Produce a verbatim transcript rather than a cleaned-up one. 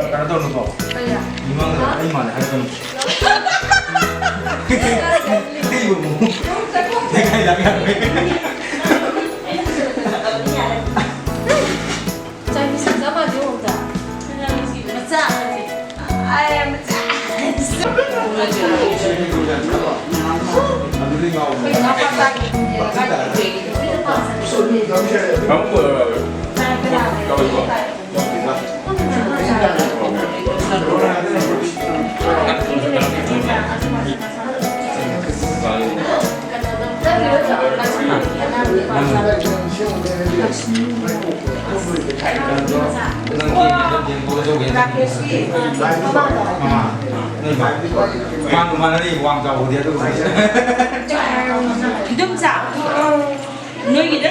ꯀꯩꯅꯣ ꯇꯧꯅꯨꯀꯣ꯫ ꯀꯩ? ꯃꯤꯃꯥꯡꯗ ꯑꯩ ꯃꯥꯜꯂꯦ ꯍꯥꯏꯔꯛꯀꯅꯨ꯫ ꯑꯩꯕꯨ ꯑꯃꯨꯛ ꯂꯩꯀꯥꯏ ꯂꯥꯛ ꯌꯥꯔꯣꯏ꯫ ꯆꯥꯏꯕꯤꯁꯤꯡꯁꯦ ꯑꯃ ꯌꯣꯡꯗ꯫ ꯃꯆꯥ꯫ ꯑꯩ ꯃꯆꯥ꯫ ꯏꯗꯣꯝꯆꯥ, ꯅꯣꯏꯒꯤꯗ